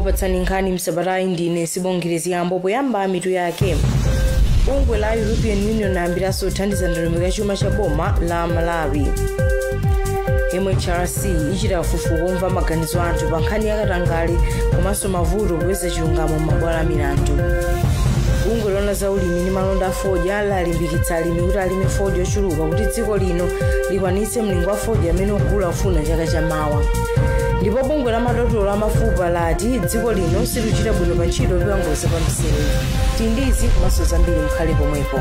Okupatsani nkhani msabatayi ndine Sibongile Ziyambo. Poyamba, mitu yake. Bungwe la European Union ayambiranso kuthandiza ndondomeko ya chuma cha boma la Malawi. MHRC ichita kafukufuku kumva maganizo anthu pa nkhani yakatangale komanso mavuto kupeza chilungamo m'mabwalo a milandu. Bungwe loona za ulimi ndi malonda a fodya lalimbikitsa alimi kuti alime fodya ochuluka kuti dziko lino likwanitse mlingo wa fodya amene ogula ufuna chaka chamawa. Ndipo bungwe la madotolo amafupa lati dziko lino silikuchita bwino pa ntchito yopewa ngozi pa msewu. Tindizi komanso zambiri, mukhale pomwepo.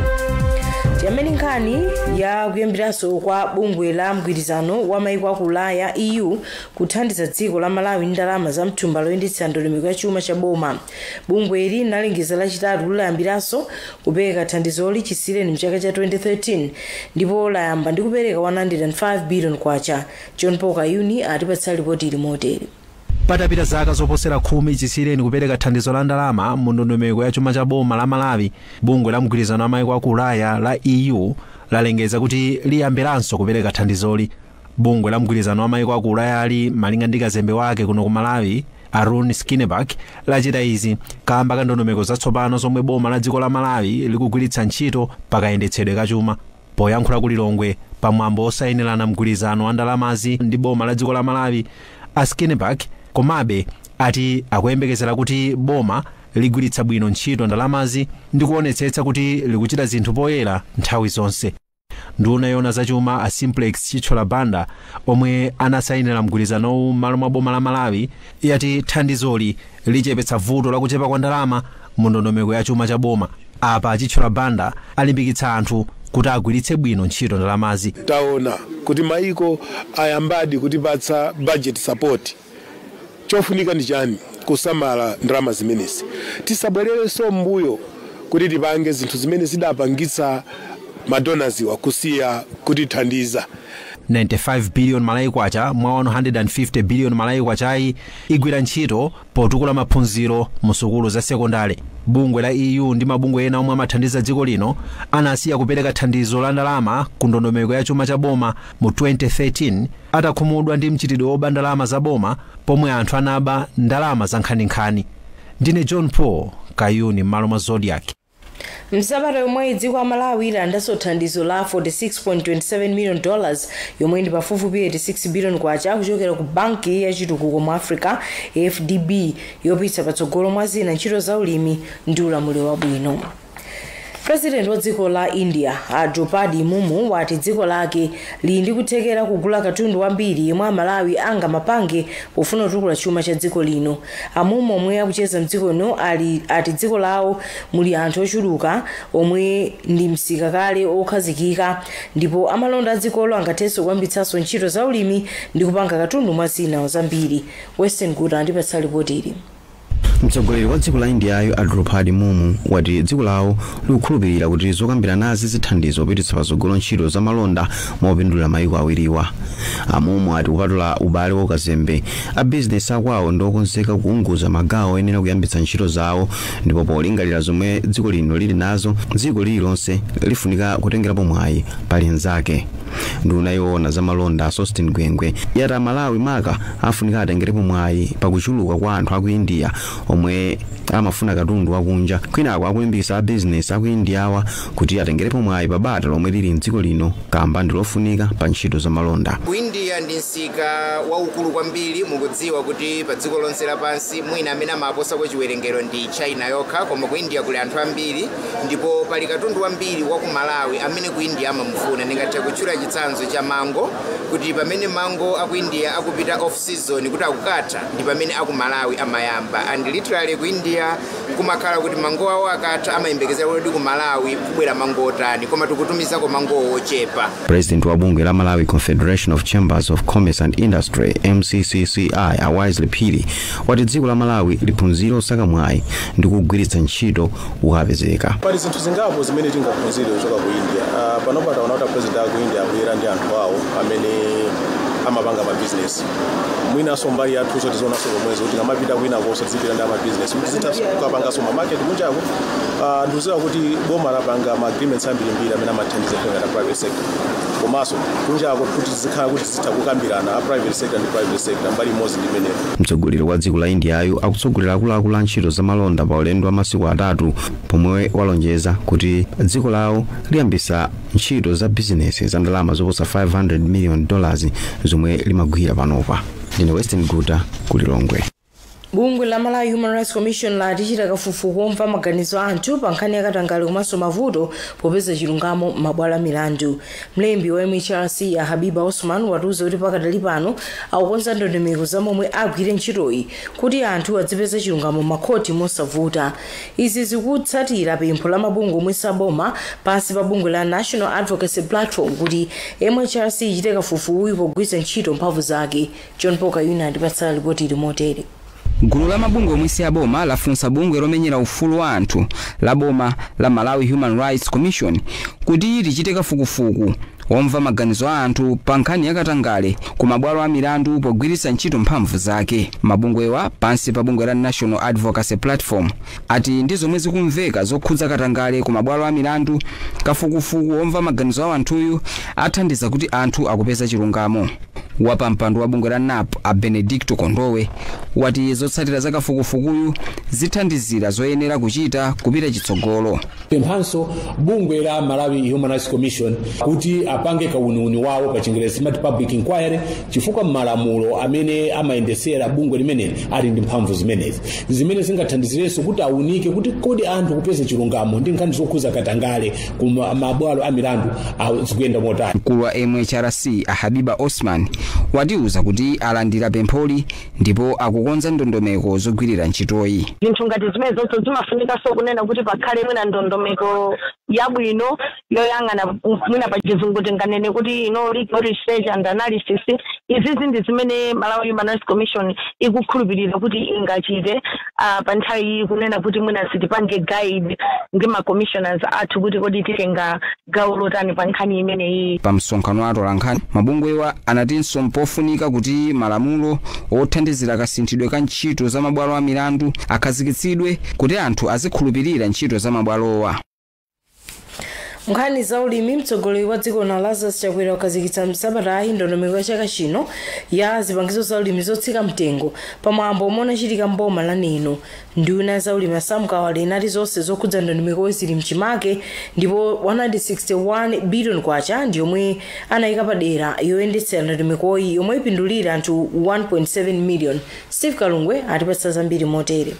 Tiyameni nkhani ya kuyambiranso kwa bungwe la mgwirizano wa maiko aku Ulaya, EU, kuthandiza dziko la Malawi ndi ndalama za mthumba loyendetsa ndondomeko ya chuma cha boma. Bungwe ili linalengeza Lachitatu kuti layambiranso kupereka thandizoli chisiyireni mchaka cha 2013, ndipo layamba ndi kupereka 105 billion kwacha. John Paul Kayuni atipatsa ripoti ili motere. Patapita zaka zoposera 10 chisiyireni kupereka thandizo la ndalama mu ndondomeko ya chuma cha boma la Malawi, bungwe la mgwirizano wa maiko aku Ulaya la EU lalengeza kuti liyambiranso kupereka thandizoli. Bungwe la mgwirizano wa maiko aku Ulayali, malinga ndi kazembe wake kuno ku Malawi Arun Skinnebach, lachita izi kamba ka ndondomeko zatsopano zomwe boma la dziko la Malawi likugwiritsa ntchito pakayendetsedwe kachuma. Poyankhula ku Lilongwe pamwambo osayinirana mgwirizano wa ndalamazi ndi boma la dziko la Malawi, a Skinnebach komabe ati akuyembekezera kuti boma ligwiritsa bwino ntchito ndalamazi ndi kuonetsetsa kuti likuchita zinthu poyera nthawi zonse. Nduna yoona zachuma a Simplex Chithyola Banda, omwe anasayinira mgwirizanowu m'malo mwa boma la Malawi, yati thandizoli lichepetsa vuto lakuchepa kwa ndalama mu ndondomeko ya chuma cha boma. Apa Chithyola Banda alimbikitsa anthu kuti agwiritse bwino ntchito ndalamazi. Taona kuti maiko ayambadi kutipatsa budget support. Chofunika ndi chani? Kusamala ndalama zimenezi, tisabwererenso mbuyo kuti tipange zinthu zimene zidapangitsa madonaziwa kusiya kutithandiza. 95 billion Malawi kwacha mwa 150 billion Malawi kwachayi igwira ntchito potukula maphunziro mu sukulu za sekondale. Bungwe la EU ndi mabungwe ena omwe amathandiza dziko lino anasiya kupereka thandizo la ndalama ku ndondomeko ya chuma cha boma mu 2013 atakhumudwa ndi mchitidwe woba ndalama za boma pomwe anthu anaba ndalama za nkhaninkhani. Ndine John Paul Kayuni m'malo mwa Zodiak. Msabata yomwe, dziko la Malawi lalandanso thandizo la $46.27 million, yomwe ndi pafupifupi 86 billion kwacha, kuchokera ku banki ya chitukuko mu Africa, AfDB, yopitsa patsogolo mwa zina ntchito za ulimi ndi ulamuliro wabwino. President wa dziko la India a Draupadi Murmu wati dziko lake lili ndi kuthekera kugula katundu wambiri yemwe Amalawi angamapange pofuna kutukula chuma cha dziko lino. A Murmu, omwe akucheza mdziko lino, ali ati dziko lawo muli anthu ochuluka omwe ndi msika kale okhazikika, ndipo amalonda a dzikolo angathenso kuyambitsanso ntchito za ulimi ndi kupanga katundu mwa zina zambiri. Western Good andipatsa ripoti ili. Mtsogoleri wa dziko la Indiayo a Draupadi Murmu wati dziko lawo likukhulupirira kuti zokambiranazi zithandiza kupititsa patsogolo ntchito za malonda mopindulira mayiko awiriwa. A Murmu ati kupatula ubale wa ukazembe, a bizinesi akwawo ndi okonzeka kuunguza magawo oyenera kuyambitsa ntchito zawo, ndipo polingalira zomwe dziko lino lili nazo, dziko lililonse lifunika kutengerapo mwayi pali nzake. Nduna yoona za malonda Sosten Gwengwe yati Amalawi maka afunika atengerepo mwayi pakuchuluka kwa anthu aku India omwe amafuna katundu wakunja, kwinako akulimbikitsa abizinesi aku Indiawa kuti atengerepo mwayi pa bata lomwe lili mdziko lino kamba ndi lofunika pa ntchito za malonda. Ku India ndi msika waukulu kwambiri. Mukudziwa kuti pa dziko lonse lapansi mwina amene amaposako chiwerengero ndi China yokha, koma ku India kuli anthu ambiri ndipo pali katundu wambiri wa ku Malawi amene ku India amamufuna. Ndingathe kutchula chitsanzo cha mango, kuti pamene mango aku India akupita off season, kuti akukatha, ndi pamene aku Malawi amayamba. And literally ku India kumakhala kuti mango awo akatha amayembekezera kuti ku Malawi kubwera mango otani, koma tikutumizako mango ochepa. President wa bungwe la Malawi Confederation of Chambers of Commerce and Industry, MCCCI, a Wisely Phiri, wati dziko la Malawi liphunzire osaka mwayi ndi kugwiritsa ntchito ukapezeka. Pali zinthu zingapo zimene tingaphunzire kuchoka ku India. Panopa taona kuti president aku India akuyera ndi anthu awo amene amapanga mabizinesi. Mwinanso mbali yathuso tizionanso zomwezo, kuti tikamapita kwina konse tizipita ndi amabizinesi kuti zitha kukapanganso ma market kunjako. Ndikudziwa kuti boma lapanga ma agreements ambirimbiri amene amathandiza ife ngati private sector. Komanso kunjako kuti zikhala kuti zitha kukambirana a private sector ndi private sector, mbali imodzi ndi imeneyo. Mtsogoleri wa dziko la Indiayo akutsogolera akuluakulu a ntchito zamalonda pa ulendo wa masiku 3, pomwe walonjeza kuti dziko lawo liyambisa ntchito za bizinesi za ndalama zoposa $500 million zomwe limagwira panopa. Ndine Western Guta, kuLilongwe. Bungwe la Malawi Human Rights Commission latichita kafukufuku omva maganizo anthu pa nkhani yakatangale komanso mavuto popeza chilungamo m'mabwalo a milandu. Mlembi wa MHRC a Habiba Osman watiuza kuti pakadali pano akukonza ndondomeko za momwe agwire ntchitoyi kuti anthu adzipeza chilungamo m'makhoti mosavuta. Izi zikutsatira pempho la mabungwe omwe saboma pansi pa bungwe la National Advocacy Platform kuti MHRC ichite kafukufukuyu pogwiritsa ntchito mphamvu zake. John Paul Kayuna andipatsa ripoti ili motere. Gulu la mabungwe omwe si aboma lafunsa bungwe lomenyera ufulu wa anthu la boma la Malawi Human Rights Commission kuti lichite kafukufuku womva maganizo a anthu pa nkhani yakatangale ku mabwalo a milandu pogwiritsa ntchito mphamvu zake. Mabungwewa pansi pa bungwe la National Advocacy Platform ati ndi zomwe zikumveka zokhudza katangale ku mabwalo a milandu, kafukufuku womva maganizo a anthuyu athandiza kuti anthu akupeza chilungamo. Wapampando wa bungwe la NAP a Benedicto Kondowe wati zotsatira za kafukufukuyu zithandizira zoyenera kuchita kupita chitsogolo. Pemphanso bungwe la Malawi Human Rights Commission kuti apange kauniuni wawo, pa Chingerezi timati public inquiry, chifukwa malamulo amene amayendesera bungwe limeneli ali ndi mphamvu zimenezi, zimene zingathandizirenso kuti aunike kuti kodi anthu kupeza chilungamo ndi nkhani zokhuza katangale ku mabwalo a milandu zikuyenda motani. Mkulu wa MHRC a Habiba Osman watiuza kuti alandira pempholi ndipo akukonza ndondomeko zogwirira ntchitoyi. Zinthu ngati zimenezozo zimafunikanso kunena kuti pakhale mwina ndondomeko yabwino yoyang'ana, mwina pa Chizungu tinganene kuti ino legal research and analysis. Izizi ndi zimene Malawi Human Rights Commission ikukhulupirira kuti ingachite pa nthawi iyi, kunena kuti mwina sitipange guide ndi ma commissioners athu kuti kodi titenga gawo lotani pa nkhani imeneyi. Pa msonkhano wa atolankhani, mabungwewa anatinso mpofunika kuti malamulo othandizira kasinthidwe ka ntchito za mabwalo a milandu akhazikitsidwe kuti anthu azikhulupirira ntchito za mabwalowa. Nkhani za ulimi. Mtsogoleri wa dziko la Lazarus Chakwera wakhazikitsa msabatayi ndondomeko ya chaka chino ya zipangizo za ulimi zotsika mtengo pamwambo omwe unachitika mboma la Neno. Nduna za ulimi a Sam Kawale inati zonse zokhudza ndondomeko zili mchimake ndipo 161 billion kwacha ndi yomwe anayika padera yoyendetsera ndondomekoyi, yomwe ipindulira anthu 1.7 million. Steve Kalungwe atipatsa zambiri motere.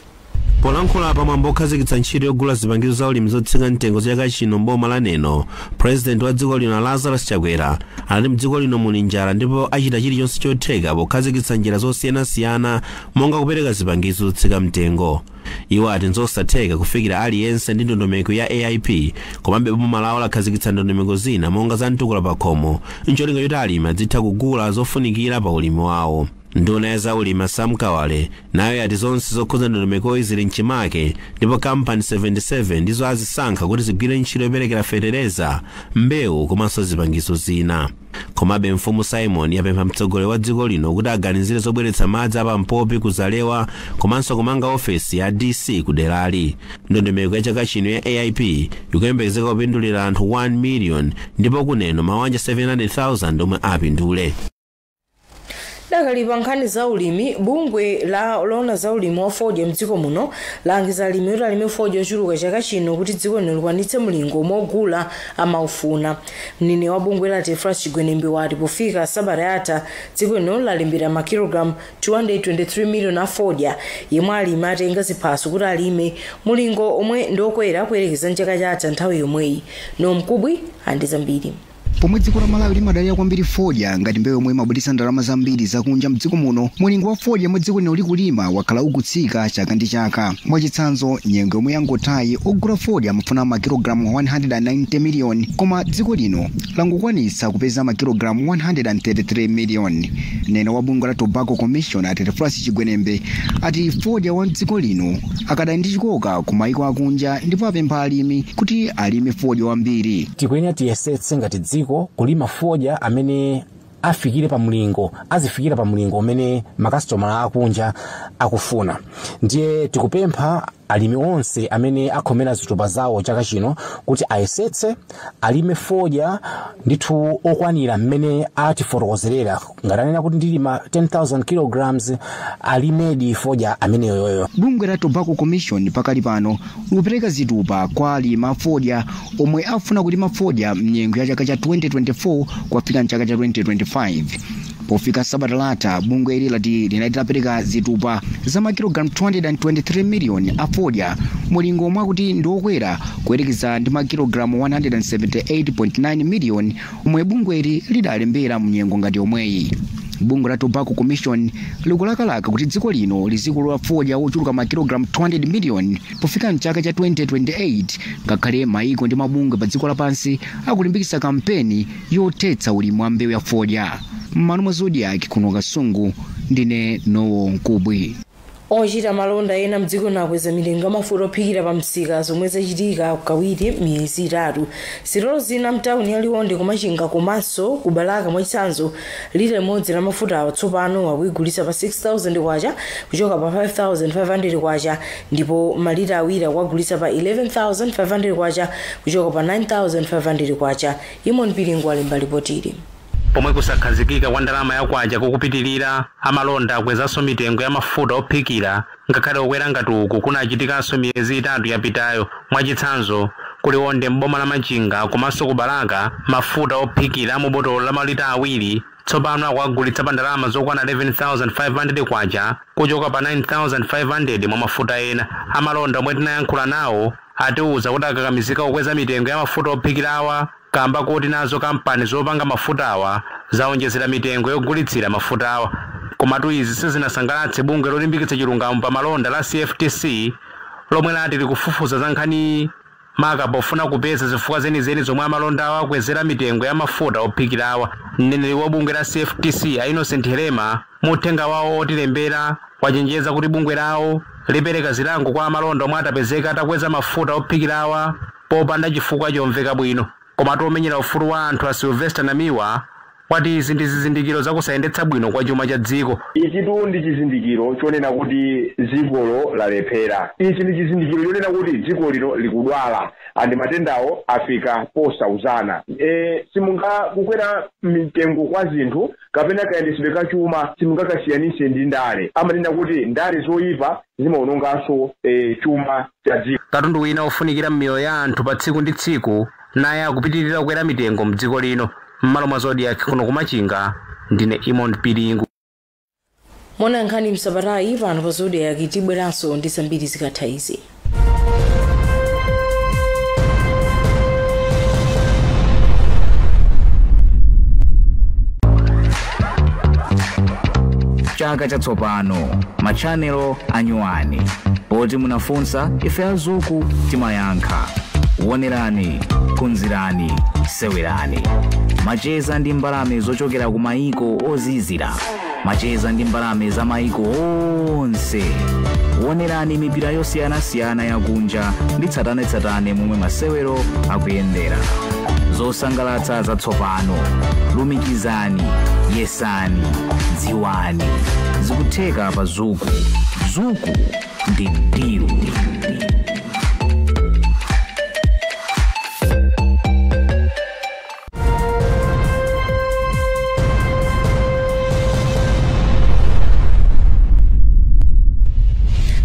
Polankhula pamwambo okhazikitsa ntchito yogula zipangizo za ulimi zotsika mtengo chaka chino mboma la Neno, President wa dziko lino Lazarus Chakwera anati mdziko lino muli njala ndipo achita chilichonse chotheka pokhazikitsa njira zosiyanasiyana monga kupereka zipangizo zotsika mtengo. Iwo ati nzosatheka kufikira aliyense ndi ndondomeko ya AIP, komabe boma lawo lakhazikitsa ndondomeko zina monga za mtukula pakhomo ncholinga choti alimi azitha kugula zofunikira pa ulimi wawo. Nduna ya zaulimi Sam Kawale nayo yati zonse zokhudza ndondomekoyi zili mchimake ndipo kampani 77 ndizo azisankha kuti zigwire ntchito yoperekera fetereza, mbewu komanso zipangizo zina. Komabe mfumu Simon yapempha mtsogoleri wa dziko lino kuti aganizire zobweretsa madzi apampopi kuzalewa komanso kumanga ofesi ya DC ku derali. Ndondomeko ya chaka chino ya AIP ikuyembekezeka kupindulira anthu 1 million ndipo kuneno mawanja 700,000 omwe apindule. Dakali pa nkhani za ulimi, bungwe la lona za ulimi wa fodya mdziko muno langiza alimi kuti alime fodya ochuluka chaka chino kuti dziko lino likwanitse mlingo mogula amaufuna. Mneneri wa bungwe la Tefras Chigwenembe wati pofika sabata yatha dziko lino lalimbira makilogalamu 223 million a fodya yemwe alimi atenga ziphaso kuti alime, mulingo omwe ndiokwera kuyerekeza mchaka chatha nthawi yomweyi. Nomkubwi andi zambiri. Pomwe dziko la Malawi limadalira kwambiri fodya ngati mbewu yomwe imabweretsa ndalama zambiri zakunja mdziko muno, mulingo wa fodya yomwe dziko lino likulima wakhala ukutsika chaka ndi chaka. Mwachitsanzo, nyengo yomwe yangothayi ogula fodya amafuna makilogalamu 190 miliyoni, koma dziko lino langokwanitsa kupeza makilogalamu 133 miliyoni. Mneneri wa bungwe la Tobacco Commission a Terefrasi Chigwenembe ati fodya wa dziko lino akadali ndi chikoka ku maiko akunja ndipo apempha alimi kuti alime fodya wambiri. Tikuyenera tiyesetse ngati dziko kulima fodya amene afikire pa mlingo, azifikira pa mlingo umene makasitomala akunja akufuna. Ndiye tikupempha Alimi onse amene akhomera zitupa zawo chaka chino kuti ayesetse alime fodya ndithu okwanira mmene atifotokozerera. Ngati anena kuti ndilima 10,000 kilograms, alimedi fodya ameneyoyo. Bungwe la Tobacco Commission pakali pano likupereka zitupa kwa alimi a fodya omwe afuna kulima fodya mnyengo ya chaka cha 2024 kufika mchaka cha 2025. Pofika sabata latha, bungwe ili lati linali litapereka zitupa za makilogalamu 223 miliyoni a fodya, mulingo mwakuti ndi okwera kuyerekeza ndi makilogalamu 178.9 miliyoni omwe bungweli lidalembera mnyengo ngati yomweyi. Bungwe la Tobacco Commission likulakalaka kuti dziko lino lizikolola fodya wochuluka makilogalamu 200 miliyoni pofika mchaka cha 2028, ngakhale maiko ndi mabungwe pa dziko lapansi akulimbikitsa kampeni yothetsa ulimi wa mbewu ya fodya. M'malo mwa Zodiak kuno Kasungu, ndine Nowo Nkubwi. Ochita malonda ena mdziko nakweza mitengo ya mafuta ophikira pa msika, zomwe zachitika kawiri miyezi 3. Sitolo zina mtawuni ya Liwonde, kuMachinga komanso kuBalaka, mwachitsanzo, lita imodzi la mafutawo tsopano akuyigulitsa pa 6000 kwacha kuchoka pa 5500 kwacha, ndipo malita awiri akuwagulitsa pa 11500 kwacha kuchoka pa 9500 kwacha. Imon Pilingo alemba lipotili. Pomwe kusakhazikika kwa ndalama yakwacha kukupitirira, amalonda akwezanso mitengo ya mafuta ophikira, ngakhale okwera ngati uku kunachitikanso miyezi 3 yapitayo. Mwachitsanzo, kuLionde m'boma la Machinga komanso kuBalaka, mafuta ophikira mubotolo la malita 2 tsopano akuagulitsa pa ndalama zokwana 11,500 kwacha kuchoka pa 9,500 mwa mafuta ena. Amalonda omwe tinayankhula nawo atiwuza kuti akakamizika kukweza mitengo ya mafuta ophikirawa kamba kuti nazo kampani zopanga mafutawa zaonjezera mitengo yogulitsira mafutawa. Komatu izi sizinasangalatse bungwe lolimbikitsa chilungamo pa malonda la CFTC, lomwe lati likufufuza za nkhani maka pofuna kupeza zifukwa zenizeni zomwe amalondawa akwezera mitengo ya mafuta ophikirawa. Mneneri wa bungwe la CFTC a Innocent Helema, muthenga wawo otilembera, wachenjeza kuti bungwe lawo lipereka zilango kwa amalonda omwe atapezeka atakweza mafuta ophikirawa popanda chifukwa chomveka bwino. Komatu omenyera ufulu wa anthu a Sylvester Namiwa wati izi ndi zizindikiro zakusayendetsa bwino kwa chuma cha dziko. Ichitu ndi chizindikiro chonena kuti dzikolo lalephera. Ichi ndi chizindikiro chonena kuti dziko lino likudwala andi matendawo afika posauzana. Simunga kukwera mitengo kwa zinthu kapena kayendetsedwe ka chuma simungakasiyanise ndi ndale. Amanena kuti ndale zoyipa zimaononganso chuma cha dziko. Katundu wina ofunikira m'miyoyo ya anthu pa tsiku ndi tsiku naye akupitirira kukwera mitengo mdziko lino. M'malo mwa Zodiak kuno kuMachinga, ndine Imon Pilingu. Mona nkhani msabatayi pano pa Zodiak, tibweranso ndi zambiri zikatha izi. Chaka chatsopano, machanelo anyuwani poti munafunsa, ife azuku timayankha. Wonerani, phunzirani, sewerani. Macheza ndi mbalame zochokera ku maiko ozizira, macheza ndi mbalame za maiko onse. Wonerani mipira yosiyanasiyana yakunja ndi tsatanetsatane momwe masewero akuyendera. Zosangalatsa zatsopano, lumikizani, yesani, dziwani, zikutheka pa Zuku. Zuku ndi diru.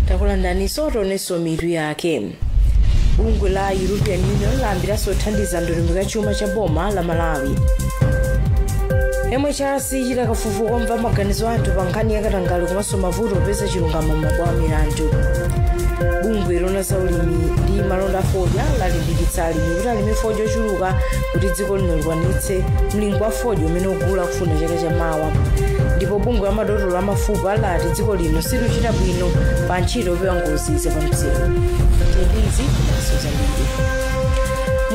Takulandaniso tionenso mitu yake. Bungwe la European Union layambiranso kuthandiza ndondomeko ya chuma cha boma la Malawi. MHRC ichita kafukufuku komva maganizo anthu pa nkhani yakatangale komanso mavuto popeza chilungamo m'mabwalo a milandu. Bungwe lona za ulimi ndi malonda a fodya lalimbikitsa alimi kuti alime fodya ochuluka kuti dziko lino likwanitse mlingo wa fodya umene ukugula kufuna chaka chamawa. Ndipo bungwe la madotolo amafupa lati dziko lino silikuchita bwino pa ntchito yopewa ngozi zapamsewu. Tendizi komanso zambiri.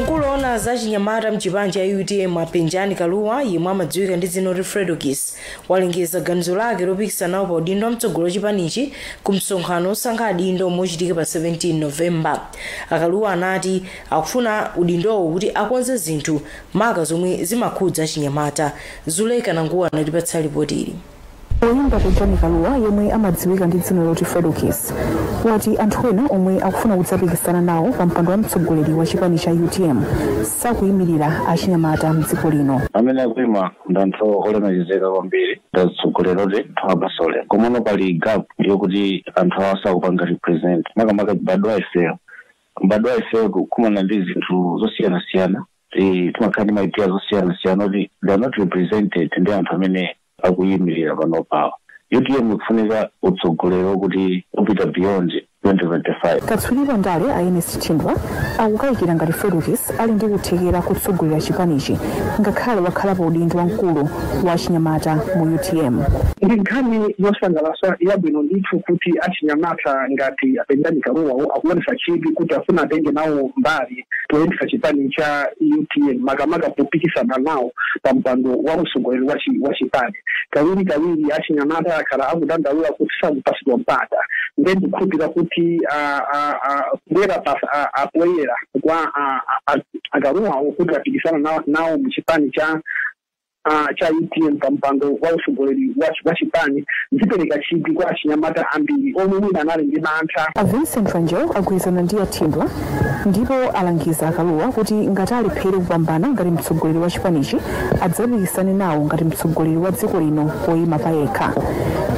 Mkulu ona za chinyamata mchipani cha UTM Apenjani Kaluwa, yemwe amadziwika ndi dzina loti Fredokis, walengeza ganizo lake lopikisana nawo pa udindo wa mtsogolo chipanichi ku msonkhano osankha adindo omwe uchitika pa 17 Novemba. Akaluwa anati akufuna udindowo kuti akonze zinthu maka zomwe zimakhudza chinyamata. Zuleka Nanguwa anatipatsa ripoti ili. Oyimba Penjani Kaluwa, yemwe amadziwika ndi dzina loti Fredokiss, wati anthu ena omwe akufuna kudzapikisana nawo pa mpando wa mtsogoleri wa chipani cha UTM sakuyimirira achinyamata mdziko lino. Amene akuima ndi anthu olemekezeka kwambiri, ndazitsogolera kuti anthu apasole, komano pali gap yokuti anthu awo sakupanga represent, makamaka mbadwa ifeyo. Mbadwa ifeyo kukumana ndi zinthu zosiyanasiyana, timakhala ndi ma idea zosiyanasiyana kuti they are not represented ndi anthu amene akuyimirira pano pawo. UTM ikufunika utsogoleri wokuti upita beyond 2025. Katswiri pa ndale a Ernest Thindwa akukayikira ngati Fredokiss ali ndi kuthekera kutsogolera chipanichi, ngakhale wakhalapo udindo wamkulu wa chinyamata mu UTM. Ndi nkhani yosangalatsa, yabwino ndithu, kuti achinyamata ngati aPenjani Kaluwawo akuonesa chidwi kuti afuna atenge nawo mbali poyendesa chipani cha UTM, makamaka popikisana nawo pa mpando wa mtsogoleri wa chipani. Kawiri kawiri achinyamata akhala akudandaula kuti sakupasidwa mpata, nde ndikukhulupirira kuti kubwera apoyera kwa aKaluwawo kuti apikisana nawo muchipani cha UTM pa mpando wa utsogoleri wa chipani zipereka chidwi kwa achinyamata ambiri omwe mwina anali ndi mantha. A Vincent Rangel agwirizana ndi aThindwa ndipo alangiza aKaluwa kuti ngati alephere kupambana ngati mtsogoleri wa chipanichi, adzapikisane nawo ngati mtsogoleri wa dziko lino poyima payekha.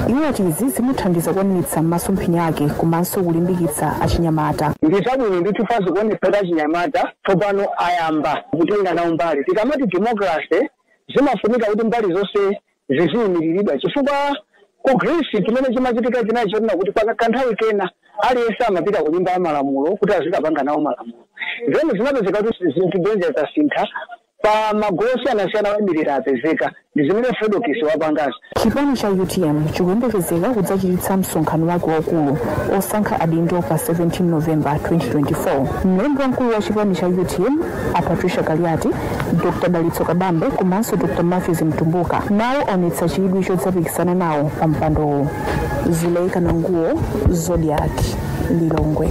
Iwo ati izi zimuthandiza kukwaniritsa masomphenya ake komanso kulimbikitsa achinyamata. Ndi zabwino ndithu, fazi kuonetsa achinyamata tsopano ayamba kutenga nawo mbali. Tikamati democracy, zimafunika kuti mbali zonse ziziyimiriridwa, chifukwa ku Greece chimene chimachitika chinachi chonena kuti pa kanthawi kena aliyense amapita ku nyumba ya malamulo kuti azikapanga nawo malamulo. Then zinapezeka kuti zinthu bwenzi zasintha, pa magulu osiyanasiyana oyimirira apezeka. Ndi zimene Fredokiss wapangazo. Chipani cha UTM chikuyembekezeka kudzachititsa msonkhano wake waukulu osankha adindo pa 17 Novemba 2024. Mlembi wamkulu wa chipani cha UTM a Patricia Kaliati, Dr Dalitso Kabambe komanso Dr Matthews Mtumbuka nawo aonetsa chidwi chodzapikisana nawo pa mpandowo. Zuleika Nanguwo, Zodiak, Lilongwe.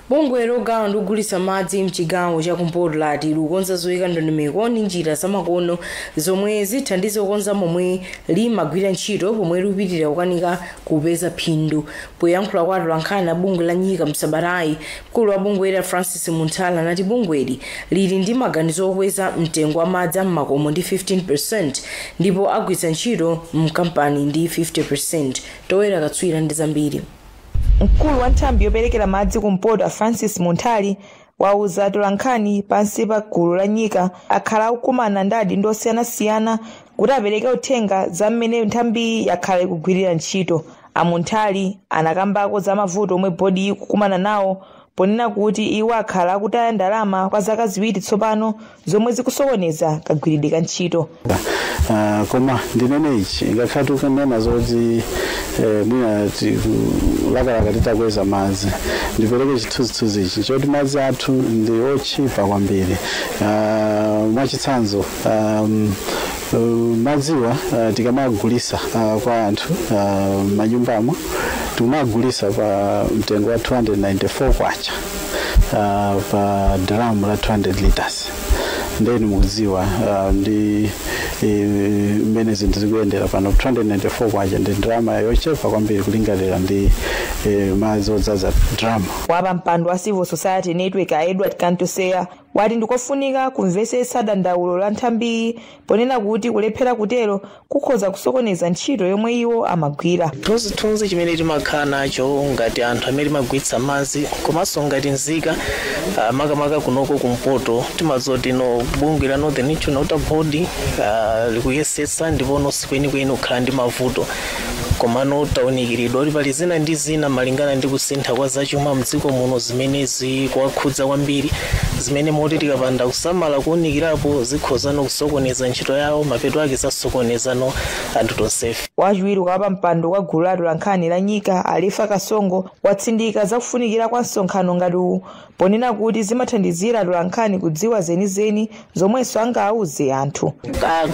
Bungwe logawa ndi kugulitsa madzi mchigawo chakumpoto lati likukonza zoyika ndondomeko ndi njira zamakono zomwe zithandize kukonza momwe limagwira ntchito pomwe likupitirira kukanika kupeza phindu. Poyankhula kwa atolankhani a bungwe la Nyika msabatayi, mkulu wa bungweli Francis Munthala anati bungweli lili ndi maganizo okweza mtengo wa madzi am'makomo ndi 15% ndipo agwiritsa ntchito mkampani ndi 50%. Towera katswira ndi zambiri. Mkulu wa nthambi yoperekera madzi kumpoto a Francis Munthali wauza atolankhani pansi pa gulu la Nyika akhala akukumana ndi adindo osiyanasiyana kuti apereke uthenga za mmene nthambiyi yakhala ikugwirira ntchito. AMunthali anakambako za mavuto omwe bodiyi ikukumana nawo, ponena kuti iwo akhala akutaya ndalama kwa zaka 2 tsopano zomwe zikusokoneza kagwiridwe ka ntchito. Koma ndinene ichi, ngakhale tikunena zoti mwina tikulakalaka titakweza madzi, ndipereke chithunzithunzi ichi choti madzi athu ndi otchipa kwambiri. Mwachitsanzo, madziwa tikamagulisa kwa anthu manyumbamo, tikumagulisa pa mtengo wa 294 kwacha pa drum la 200 liters. Ndeni mukudziwa ndi mmene zinthu zikuyendera pano, 294 kwacha ndi ndalama yochepa kwambiri kulingalira ndi madzi odzaza drum. Wapa mpando wa Civil Society Network a Edward Kantoseya wati ndikofunika kumvetsetsa dandaulo la nthambiyi, ponena kuti kulephera kutero kukhoza kusokoneza ntchito yomwe iwo amagwira. Chithunzithunzi chimene timakhala nacho ngati anthu amene timagwiritsa madzi komanso ngati nzika, makamaka kunoko kumpoto, timadziwa kuti no, bungwe la Northern Regional Water Board likuyesetsa ndipo sikwenikweni kukhala ndi mavuto, komano taunikiridwa kuti pali zina ndi zina malingana ndi kusintha kwa zachuma mdziko muno zimene zikuwakhudza kwambiri, zimene moti tikapanda kusamala kuwunikirapo zikhozano kusokoneza ntchito yawo, mapeto ake zasokonezano anthu tonsefe. Wachiwiri kwa mpando wa gulu la atolankhani la Nyika Alifa Kasongo watsindika zakufunikira kwa msonkhano ngati uwu, ponena kuti zimathandizira atolankhani kudziwa zenizeni zomwenso angawuze anthu.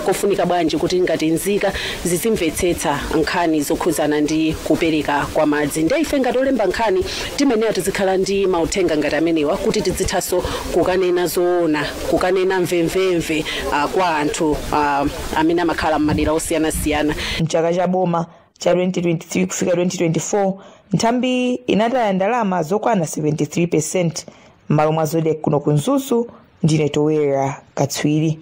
Kofunika bwanji kuti ngati nzika zizimvetsetsa nkhani zokhudzana ndi kupereka kwa madzi, ndiye ife ngati olemba nkhani timeneya tizikhala ndi mauthenga ngati amenewa kuti tizithanso Kukanena zoona, kukanena mvemvemve kwa anthu amene amakhala m'madera osiyanasiyana. Mchaka cha boma cha 2023 kufika 2024, nthambi inataya ndalama zokwana 73. M'malo mwa Zodiak kuno ku Mzuzu, ndine Towera Katswiri.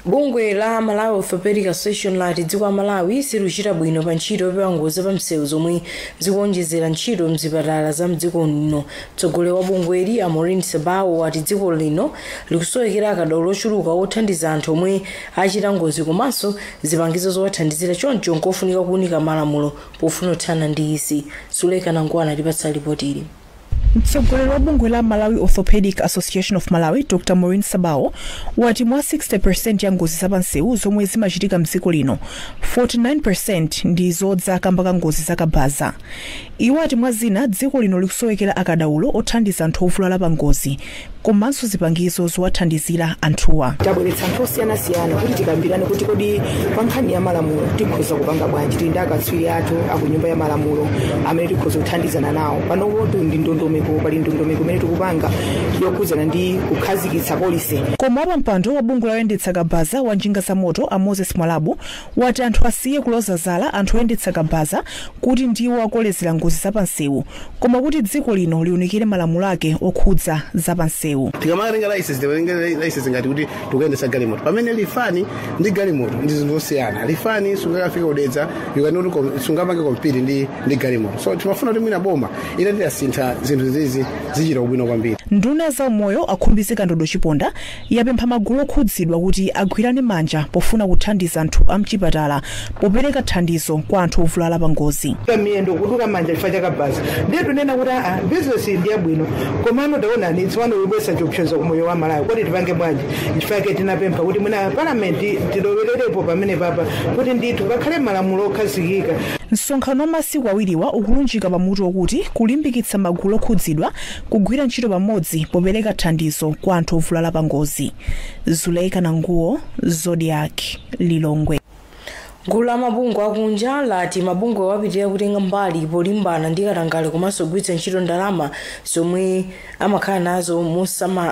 Bungwe la Malawi Orthopedic Association lati dziko la Malawi silikuchita bwino pa ntchito yopewa ngozi pa msewu zomwe zikuonjezera ntchito mzipatala za mdziko lino. Mtsogoleri wa bungweli, a Maureen Sabao, wati dziko lino likusowekera akadaulo ochuluka othandiza anthu omwe achita ngozi komanso zipangizo zowathandizira, choncho nkofunika kuunika malamulo pofuna kuthana ndi izi. Suleka Nangwana atipatsa ripoti ili. Mtsogoleri wa bungwe la Malawi Orthopedic Association of Malawi, Dr Maureen Sabao, wati mwa 60% ya ngozi zapansewu zomwe zimachitika mdziko lino, 49% ndi zodza kamba ka ngozi zakabaza. Iwo ati mwa zina, dziko lino likusowekera akadaulo othandiza anthu ovulala pa ngozi komanso zipangizo zowathandizira anthuwa. Tabweretsa anthu osiyanasiyana kuti tikambirane kuti kodi pa nkhani ya malamulo tikhoza kupanga bwanji. Tili ndi akatswiri athu aku nyumba ya malamulo amene tikhoza kuthandizana nawo. Panopo ndi ndondomeko, pali ndondomeko imene tikupanga yokhudzana ndi kukhazikitsa policy. Koma wapampando wa bungwe loyendetsa kabaza wa njinga za moto, a Moses Mwalabu, wati anthu asiye kuloza zala anthu oyendetsa kabaza kuti ndiwo akolezera ngozi zapansewu, koma kuti dziko lino liunikire malamulo ake okhudza zapansewu. Tikamatenga license, timatenga license ngati kuti tikuyendetsa galimoto, pamene lifani ndi galimoto ndi zinthu zosiyana. Lifani sungakafika kudedza, you cannot, sungapange compete ndi galimoto. So timafuna kuti mwina boma itati yasintha zinthu zizi, zichita ubwino kwambiri. Nduna za umoyo, a Khumbize Kandodo Chiponda, yapempha magulu okhudzidwa kuti agwirane manja pofuna kuthandiza anthu amchipatala popereka thandizo kwa anthu ovulala pa ngozi. Miyendo, kuduka manja chifukwa chakabaza. Ndiye tunena kuti aa, bizinesi ndi yabwino, komano taonani tsopano ibwesa chiopsezo kumoyo wa Malawi. Kodi tipange bwanji? Chifukwa chake tinapempha kuti mwina palamenti tilowererepo pamene papa kuti ndithu pakhale malamulo okhazikika. Msonkhano wa masiku awiriwa ukulunjika pamutu wokuti kulimbikitsa magulu okhudzidwa kugwira ntchito pamodzi popereka thandizo kwa anthu ovulala pa ngozi. Zuleika Nanguwo, Zodiak, Lilongwe. Gulu la mabungwe akunja lati mabungwe wapitirira kutenga mbali polimbana ndi katangale komanso kugwiritsa ntchito ndalama zomwe amakhala nazo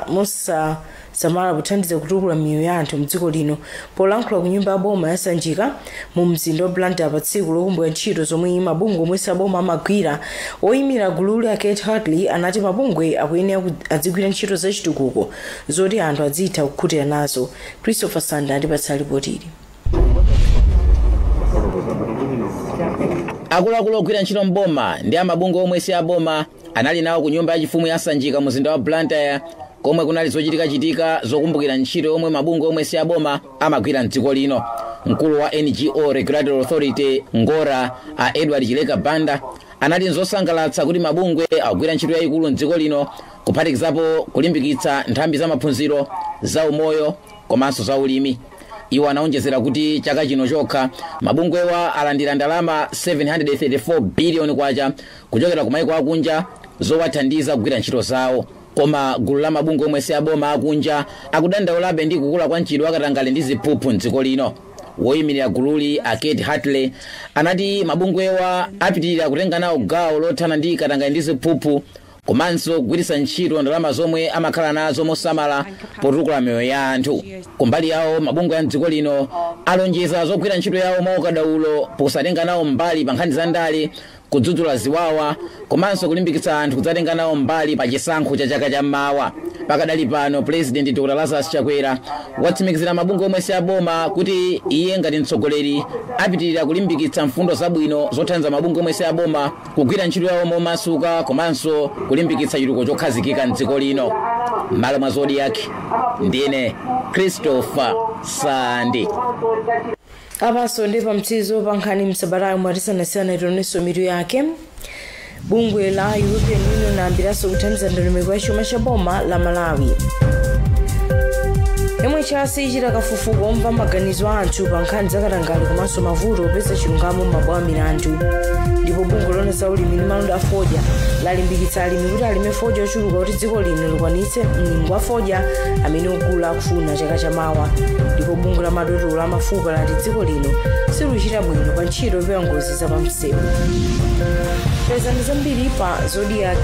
mosasamala kuthandiza kutukula miyoyo ya anthu mdziko lino. Polankhula ku nyumba ya boma ya Sanjika mu mzinda wa Blantyre pa tsiku lokumbukira ntchito zomwe mabungwe omwe saboma amagwira, oyimira gululi a Kate Hartley anati mabungwe akuyenera adzigwira ntchito zachitukuko zoti anthu adzitha kukhutira nazo. Christopher Sanda andipatsa ripoti ili. Akuluakulu ogwira ntchito mboma ndi amabungwe omwe si aboma anali nawo ku nyumba yachifumu ya Sanjika, mzinda wa Blantyre, komwe kunali zochitikachitika zokumbukira ntchito yomwe mabungwe omwe si aboma amagwira mdziko lino. Mkulu wa NGO Regulatory Authority, NGORA, a Edward Chileka Banda, anati nzosangalatsa kuti mabungwe akugwira ntchito yayikulu mdziko lino, kuphatikizapo kulimbikitsa nthambi za maphunziro, za umoyo komanso za ulimi. Iwo anaonjezera kuti chaka chino chokha mabungwewa alandira ndalama 734 biliyoni kwacha kuchokera ku maiko akunja zowathandiza kugwira ntchito zawo. Koma gulu la mabungwe omwe si aboma akunja akudandaulabe ndi kukula kwa mchitidwe wakatangale ndi ziphuphu mdziko lino. Woyimirira gululi, a Kate Hartley, anati mabungwewa apitirira kutenga nawo gawo lothana ndi katangale ndi ziphuphu komanso kugwiritsa ntchito ndalama zomwe amakhala nazo mosamala potukula miyoyo ya anthu. Kumbali yawo, mabungwe ya mdziko lino alonjeza zogwira ntchito yawo mwaukadaulo posatenga nawo mbali pa nkhani za ndale, kudzudzula ziwawa komanso kulimbikitsa anthu kudzatenga nawo mbali pa chisankho cha chaka chammawa. Pakadali pano, President Dr Lazarus Chakwera watsimikizira mabungwe omwe si aboma kuti iye ngati mtsogoleri apitirira kulimbikitsa mfundo zabwino zothandiza mabungwe omwe si aboma kugwira ntchito yawo momasuka komanso kulimbikitsa chitukuko chokhazikika mdziko lino. M'malo mwa Zodiak, ndine Christopher Sandi. Apanso ndi pamtsizo pa nkhani msabatayo. Mwatisanasiyana, tionenso mitu yake. Bungwe la European Union ayambiranso kuthandiza ndondomeko ya chuma cha boma la Malawi. MHRC ichita kafukufuku omva maganizo a anthu pa nkhani zakatangale komanso mavuto opeza chilungamo m'mabwalo a milandu. Ndipo bungwe loona za ulimi ndi malonda a fodya lalimbikitsa alimi kuti alime fodya ochuluka kuti dziko lino likwanitse mlingo wa fodya amene ogula akufuna chaka chamawa. Ndipo bungwe la madotolo amafupa lati dziko lino silikuchita bwino pa ntchito yopewa ngozi zapamsewu. Pezani zambiri pa Zodiak.